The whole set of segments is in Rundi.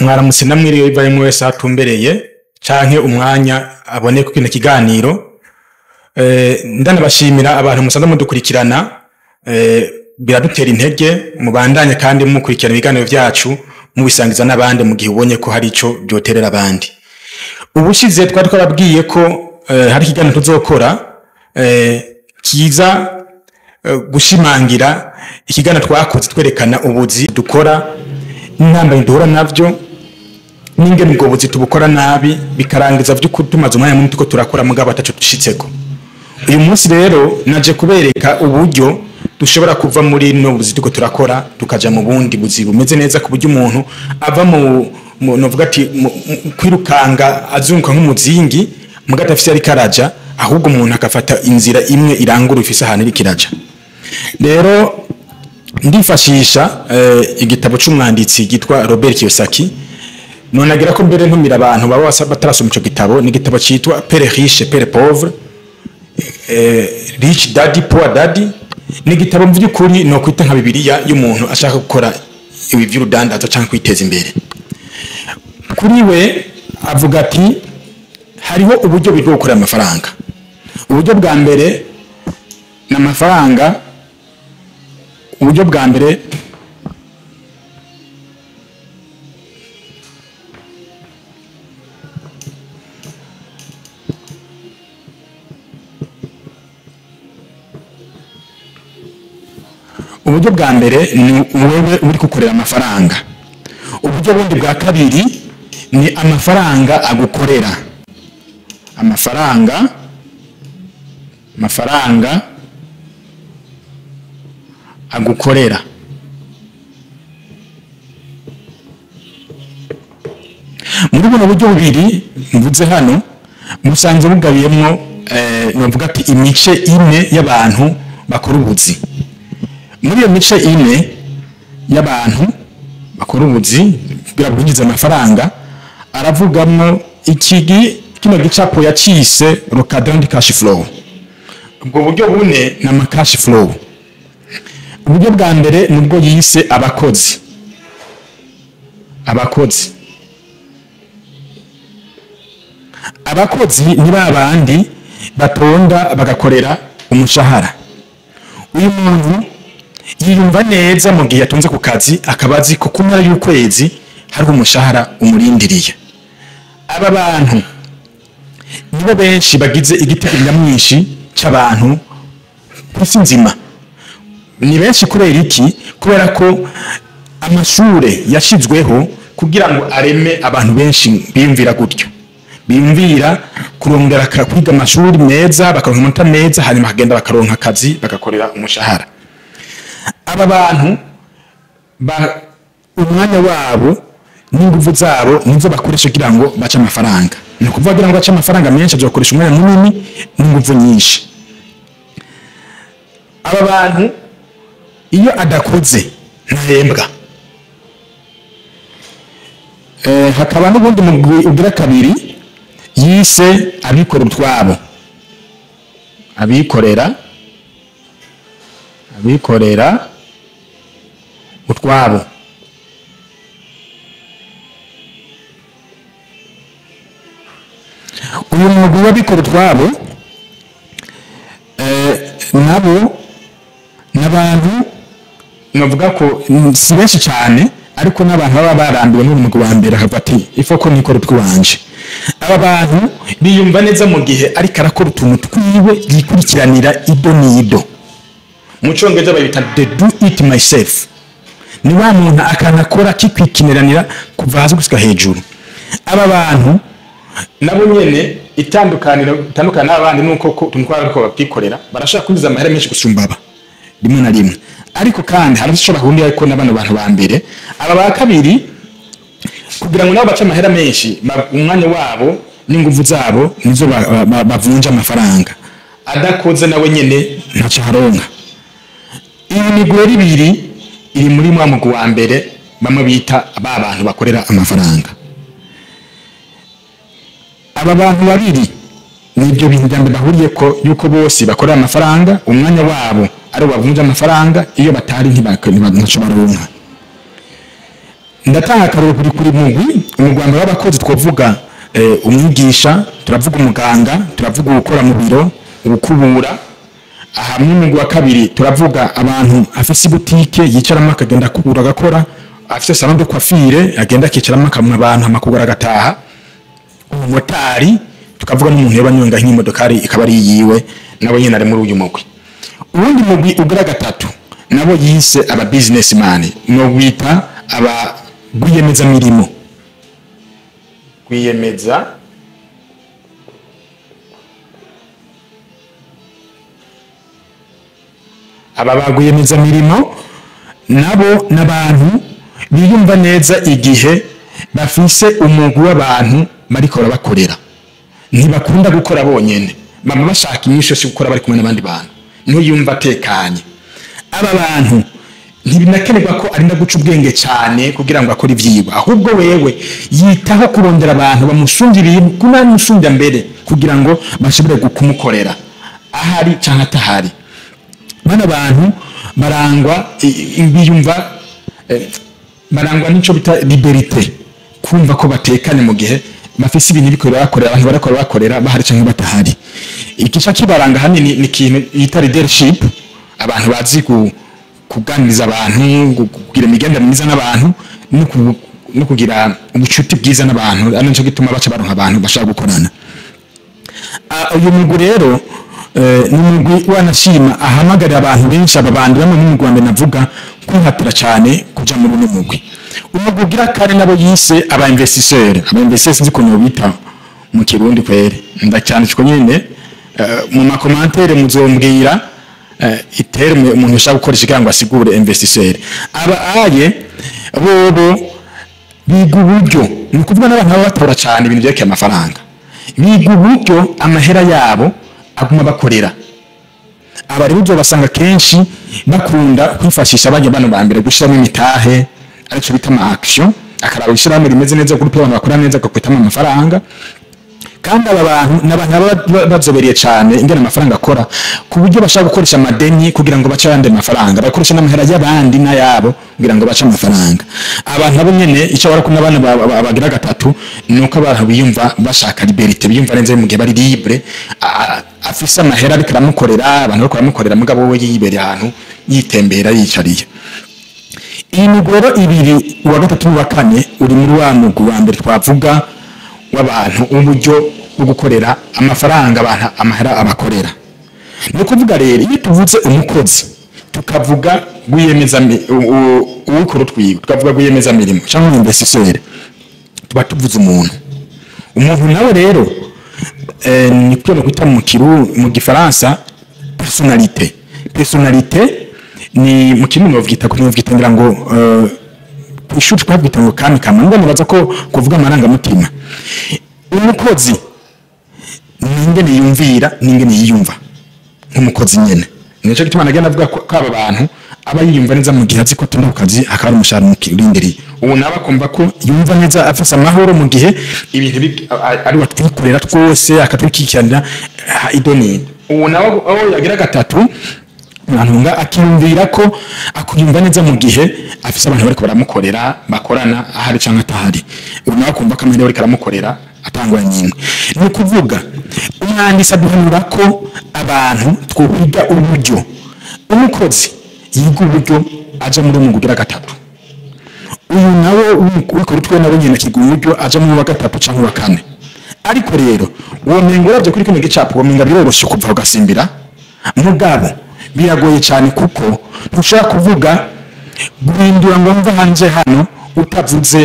Mwaramutse namwiriwe bivaye umwe wese atumbereye canke umwanya abone ku kino kiganiro. Ndanabashimira abantu musanzwe mudukurikirana, biradutera intege mubandanye kandi mukurikirana ibiganiro vyacu mubisangiza n'abandi mu gihe ubonye ko hari ico byoterera abandi. Ubushize twari twababwiye ko hari ikiganiro tuzokora kiza gushimangira ikiganiro twakoze twerekana ubuzi dukora n'intambamyi duhura navyo n'ingene ubwo buzi tubukora nabi bikarangiza vy'ukuri tumaze umwanya munini turiko turakora mugabo ataco dushitseko. Uyu munsi rero naje kubereka uburyo dushobora kuva muri no buzi turiko turakora tukaja mu bundi buzi bumeze neza, ku buryo umuntu ava mu novuga ati kwirukanga azunguka nk'umuzingi mugabo adafise ariko araja, ahubwo umuntu akafata inzira imwe irangura ifise ahantu iriko iraja. Rero ndifashisha igitabo c'umwanditsi gitwa Robert Kiyosaki. Nonagira ko mbere ntumira abantu baba batarasoma ico gitabo. Ni igitabo citwa Père riche Père pauvre, Rich Daddy Poor Daddy. Ni igitabo mu by'ukuri no kwita nka Bibiliya y'umuntu ashaka gukora ibi vy'urudandazo canke kwiteza imbere. Kuri we avuga ati hariho uburyo bwo gukora amafaranga. Uburyo bwa mbere n'amafaranga, uburyo bwa mbere ni wewe uri gukorera amafaranga. Uburyo bundi bwa kabiri ni amafaranga agukorera. Amafaranga agukorera. Muri buno buryo bubiri mvuze hano musanze bugabiyemwo novuga ati imice ine y'abantu bakora ubuzi. Muri iyo mice ine y'abantu bakora ubuzi kugira binjize amafaranga, aravugamwo ikigi kino gicapo yacise recurrent cash flow. Ubwo buryo bune na ma cash flow. Uburyo bwa mbere nubwo yise abakozi. Abakozi ni babandi batonda bagakorera umushahara. Uyu muntu yiyumva neza mu gihe yatonze ku kazi, akaba azi ko kumara y'ukwezi hari umushahara umurindiriye. Aba bantu nibo benshi bagize igitego nyamwinshi c'abantu kw'isi nzima. Ni benshi kubera iki? Kubera ko amashure yashizweho kugira ngo areme abantu benshi biyumvira gutyo, biyumvira kurondera kwiga amashuri meza, bakaronka amanota meza, hanyuma bakagenda bakaronka akazi bagakorera umushahara. Aba bantu umwanya wabo n'inguvu zabo nizo bakoresha kugira ngo bace amafaranga. Ni ukuvuga kugira ngo bace amafaranga menshi azokoresha umwanya munini n'inguvu nyinshi. Aba bantu iyo adakoze ntahembwa. Hakaba n'ubundi mugwi ugira kabiri yise abikorera utwabo. Abikorera utwabo. Uyu mugwi w'abikorera utwabo nabo n'abantu navuga ko si benshi cyane, ariko n'abantu baba barambiwe n'umugwi wa mbere akavuga ati ifo ko nikora utwanje. Aba bantu biyumva neza mu gihe ariko arakora utuntu twiwe yikurikiranira ido n'ido. Mu congereza babita the do it myself. Ni wa muntu akanakora kikwikineranira kuva hasi gushika hejuru. Aba bantu nabo nyene itandukaniro itandukana n'abandi nuko ko tuntu ariko babyikorera barashaka kwinjiza amahera menshi gusumba aba rimwe na rimwe. Ariko kandi hari ushobora kundi ariko n'abana bantu ba mbere. Aba ba kabiri kugira ngo nabo bace amahera menshi, umwanya wabo n'inguvu zabo nizo bavunja amafaranga. Adakoze nawe nyene ntaco haronka. Iyi migwi ibiri iri muri mwa mugwi wa mbere bamwe bita ba bantu bakorera amafaranga. Aba bantu babiri nibyo bintu bya mbere bahuriye ko yuko bose bakorera amafaranga, umwanya wabo ari bavunja amafaranga, iyo batari ntaco baronka. Ndatanga akarorero kuri mugwi umugwi w'abakozi. Twavuga umwigisha, turavuga umuganga, turavuga ukora mu biro, ukubura. Aha mu mugwi wa kabiri turavuga abantu afise butike yicaramo akagenda kugura agakora, afise salon de coiffure agenda akicaramo akamwa abantu amakugura agataha, umumotari, tukavuga n'umuntu yoba anyonga nk'imodokari ikaba ari yiwe, nawe nyene ari muri uyu mugwi. Uwundi mugwi ugira gatatu nabo yise aba businessman, no wita aba rwiyemeza mirimo, rwiyemeza aba ba rwiyemezamirimo nabo n'abantu biyumva neza igihe bafise umugwi w'abantu bariko barabakorera. Ntibakunda gukora bonyene, bama bashaka inyishu yo gukora bari kumwe n'abandi bantu, niho yumva atekanye. Aba bantu ntibinakenerwa ko arinda guca ubwenge cyane kugira ngo akore ivyigwa, ahubwo wewe yitaho kurondera abantu bamusungira ibintu kunamusumbya mbere kugira ngo bashobore kumukorera ahari canke atahari. Bano bantu barangwa biyumva barangwa n'ico bita liberté, kumva ko batekanye mu gihe bafise ibintu biriko barakorera abantu barakora bakorera bahari canke batahari. Igica kibaranga hanini ni ikintu yita leadership, abantu bazi kuganiriza abantu, kugira imigenderanire myiza n'abantu, no kugira ubucuti bwiza n'abantu, ari naco gituma baca baronka abantu bashaka gukorana. Uyu mugwi rero ni umugwi wanashima ahamagarira abantu benshi, aba bandi bamwe mu Rwanda navuga kwihatira cyane kuja muri uno mugwi. Umugwi ugira kane nabo yise aba investisseur. Aba investisseur sinzi ukuntu bita mu Kirundi kwere, ndacyanditswe nyene mu makomantere muzombwira iterme umuntu ushaka gukoresha kugira ngo asigure investisseur. Aba aye bobo biga uburyo, ni ukuvuga n'abantu baba batora cyane ibintu byerekeye amafaranga, biga uburyo amahera yabo aguma bakorera. Aba rero uzobasanga kenshi bakunda kwifashisha abajya bano ba mbere gushiramo imitahe, aricyo bita ama action, akaraba ishyirahamwe rimeze neza, groupe y'abantu bakora neza, agakwitamo amafaranga. Kandi aba bantu n'abantu baba bazobereye cyane ingene amafaranga akora, ku buryo bashaka gukoresha amadeni kugira ngo bace ayandi mafaranga, bakoresha n'amahera y'abandi n'ayabo kugira ngo bace amafaranga. Abantu nabo nyene icyo barakunda n'abana bagira gatatu ni uko abantu biyumva bashaka liberté, biyumva neza mu gihe bari libre, afise amahera ariko aramukorera, abantu bariko baramukorera, mugabo we yibereye ahantu yitembera yicariye. Iyi migwi rero ibiri, uwa gatatu n'uwa kane, uri muri wa mugwi wa mbere twavuga w'abantu uburyo bwo gukorera amafaranga, abantu amahera abakorera. Ni ukuvuga rero iyo tuvuze umukozi tukavuga uwukora utwiwe, tukavuga rwiyemezamirimo cyangwa investisseur, tuba tuvuze umuntu. Umuntu nawe rero ni cyo kwita mu kiru mu gifaransa personnalité. Personnalité ni mu kirundi bavyita ko bavyita ngira ngo kw'ishuri twabyita ngo kami kama, ngo nibaza ko kuvuga amarangamutima. Umukozi ningene yumvira, ningene yiyumva nk'umukozi nyene. Nico gituma nagenda avuga ko aba bantu aba yiyumva neza mu gihe azi ko atonda ku kazi akaba ari umushahara umurindiriye. Ubu nawe akumva ko yumva neza afise amahoro mu gihe ibintu ari watwikorera twose akatwikiranira idonido. Ubu nawe aho yagira gatatu ntunga akiyumvira ko akuyumva neza mu gihe afise abantu bariko baramukorera bakorana ahari canke atahari. Ubu nawe akumva ko amahera bariko aramukorera atangwa nyine. Ni ukuvuga umwanditsi aduhanura ko abantu twokwiga uburyo umukozi yiga uburyo aja muri umwuga ugira gatatu, uyu nawe wikora utwe nawe nyene akiga uburyo aja mu wa gatatu canke wa kane. Ariko rero uwo mengo uravye kuri kino gicapo, uwo mengo biroroshe kuva ugasimbira, mugabo biragoye cyane kuko ntushobora kuvuga guhindura ngo mva hanze hano utavuze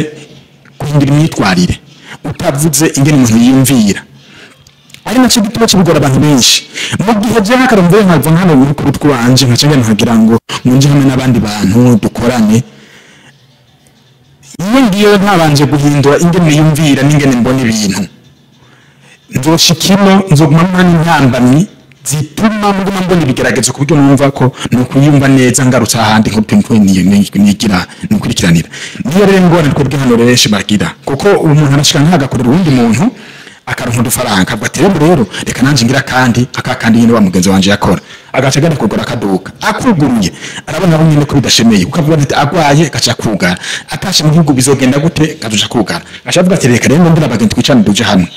guhindura imyitwarire, utavuze ingene umuntu yiyumvira. Ari nacyo gituma kibigora abantu benshi. Mu gihe je nk'akarombe nkava hano muri kuri twanje nkaca ngenda nkagira ngo nje hamwe n'abandi bantu dukorane, iyo ngiyo ntabanje guhindura ingene niyumvira n'ingene mbona ibintu, nzoshikino nzoguma mbona intambamyi zituma nguma mbona ibigeragezo ku buryo numva ko nukuyumva neza ngarutse ahandi nko nigira nukurikiranira. Niyo rero ingorane twebwe hano benshi bagira, kuko umuntu arashika nk'agakorera uwundi muntu Akaronka udufaranga, akavuga ati: "Rero reka nanje ngira kandi aka kandi nyine wa mugenzi wanje yakora." Agaca agenda kugura akaduka, akuguruye arabona abo nyine ko bidashemeye, kuko avuga ati agwaye gaca kugara, atashe mu gihugu bizogenda gute? Gaca kugara. Gaca avuga ati: "Reka rero ndira abagenzi, twicarane duje hamwe."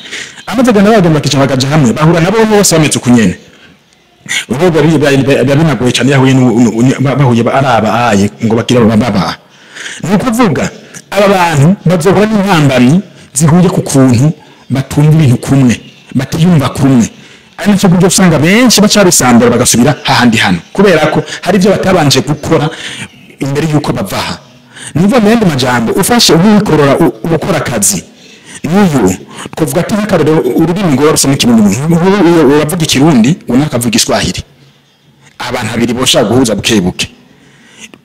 Amaze kugenda, bagenda bakicara, bakaja hamwe, bahura nabo bose bameze uku nyene. Ubu biba binagoye cyane yahuye bahuye araba aye ngo bagira baba. Ni ukuvuga aba bantu bazohura n'intambamyi zihuye ku kuntu batumva ibintu kumwe, batiyumva kumwe, ari nacyo buryo usanga benshi baca babisambura bagasubira hahandi hano, kubera ko hari ibyo batabanje gukora imbere y'uko bava aha. Niva mu yandi majambo, ufashe uwikorora, ukora akazi n'uyu, twavuga ati nk'akarorero ururimi ngo rusa n'ikirundi, uravuga Ikirundi, undi akavuga Igiswahili, abantu babiri boshaka guhuza buke buke.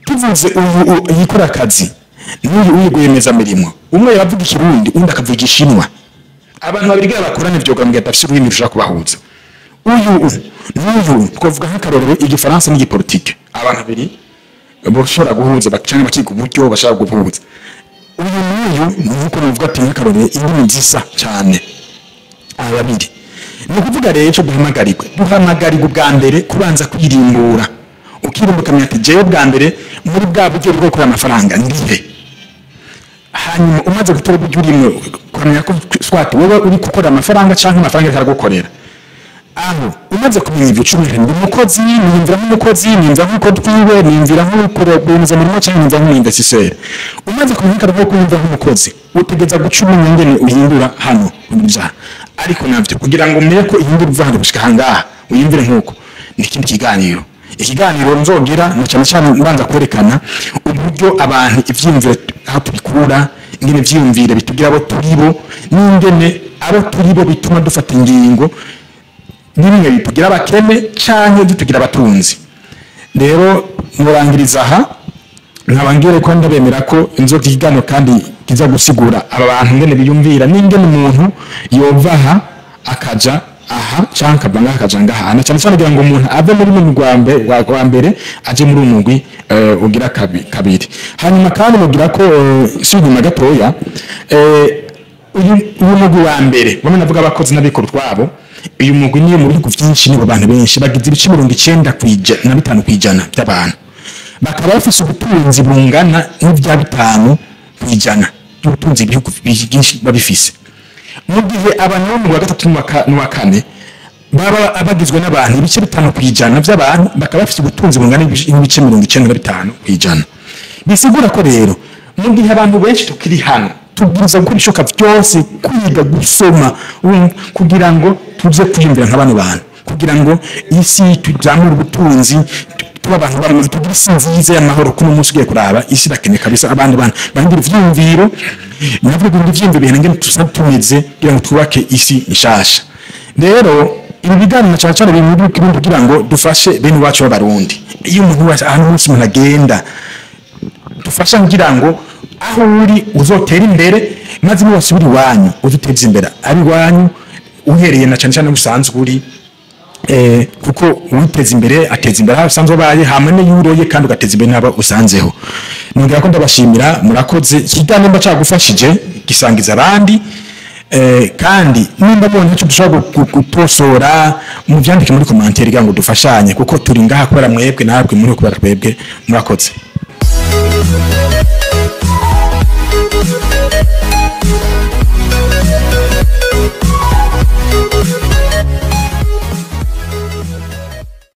Tuvuze uyu yikora akazi n'uyu rwiyemezamirimo, umwe yavuga Ikirundi, undi akavuga Igishinwa, abantu babiri bwira bakorana ivyo mu gihe badafise ururimi rushobora kubahuza. Uyu n'uyu, twavuga nk'akarorero Igifaransa n'igipolitike, abantu babiri bashobora guhuza canke bakiga uburyo bashobora guhuza. Uyu n'uyu nuko navuga ati nk'akarorero indimi zisa cyane, aba babiri. Ni ukuvuga rero icyo duhamagarirwa ubwa mbere kubanza kwirimbura, ukirimbuka, ukamenya ati: "Jewe bwa mbere muri bwa buryo bwo gukora amafaranga ndihe?" Hanyuma umaze gutora uburyo urimwo, ukamenya ko swati wowe uri gukora amafaranga canke amafaranga ariko aragukorera. Aho umaze kumenya ibyo ucumi, ndi umukozi, niyumvira nk'umukozi, niyumvira nk'uko twiwe, niyumvira nk'ukora rwiyemezamirimo, cyangwa niyumvira nk'umu investisseur. Umaze kumenya ko kwiyumvira nk'umukozi, utegereza guca umenya ingene uhindura hano ibyaha. Ariko navyo kugira ngo umenye ko ihindura uva hano gushika ahangaha uyumvire nk'uko, ni ikindi kiganiro. Ikiganiro nzogira na cyane cyane mbanza kwerekana uburyo abantu ivyiyumviro aho tubikura, ingene ivyiyumviro bitugira abo turibo, n'ingene abo turibo bituma dufata ingingo bimwe bitugira abakene canke bitugira abatunzi. Rero murangiriza aha, nkaba ngire ko ndabemera ko inzoka ikiganiro kandi kiza gusigura aba bantu ngene biyumvira, n'ingene umuntu yova aha akaja aha, canke akava ngaha akaja ngaha, na cyane cyane kugira ngo umuntu ave muri mugwi wa mbere aje muri umugwi ugira kabiri. Hanyuma kandi mugira ko si inyuma gatoya, uyu mugwi wa mbere bamwe navuga abakozi n'abikora utwabo, uyu mugwi niyo mu bihugu byinshi nibo bantu benshi bagize ibice 95% by'abantu, bakaba bafise ubutunzi bungana n'ibya 5% by'ubutunzi ibihugu byinshi babifise, mu gihe abantu bo mu wa gatatu n'uwa kane baba bagizwe n'abantu ibice 5% by'abantu, bakaba bafise ubutunzi bungana n'ibice 95%. Bisigura ko rero mu gihe abantu benshi tukiri hano, tubwirizwa gukora ibishoboka byose, kwiga, gusoma, kugira ngo tuze kwiyumvira nka bano bantu, kugira ngo isi tuzamure ubutunzi, tuba abantu bamwe, tugire isi nziza y'amahoro. Kuno munsi ugiye kuraba isi irakeneye kabisa abandi bantu bahindura ivyiyumviro, navuga guhindura ivyiyumviro bihenga tusa tumeze, kugira ngo twubake isi nshasha. Rero ibi biganiro cyane cyane biri muri Kirundi kugira ngo dufashe bene wacu b'Abarundi. Iyo umuntu wese, ahantu hose umuntu agenda, dufasha kugira ngo aho uri uzotera imbere, maze niwasubira iwanyu uzuteza imbere ari iwanyu, uhereye na cyane cyane usanzwe uri, kuko uwiteza imbere ateza imbere aho usanzwe ubaye, hamwe n'iyuroye kandi ugateza imbere n'abo usanzeho. Nongera ko ndabashimira, murakoze. Ikiganiro nimba cagufashije, gisangiza abandi, kandi nimba mubona icyo dushobora gutosora, muvyandike muri commentaire kugira ngo dufashanye, kuko turi ngaha kubera mwebwe, natwe muri kubera twebwe. Murakoze.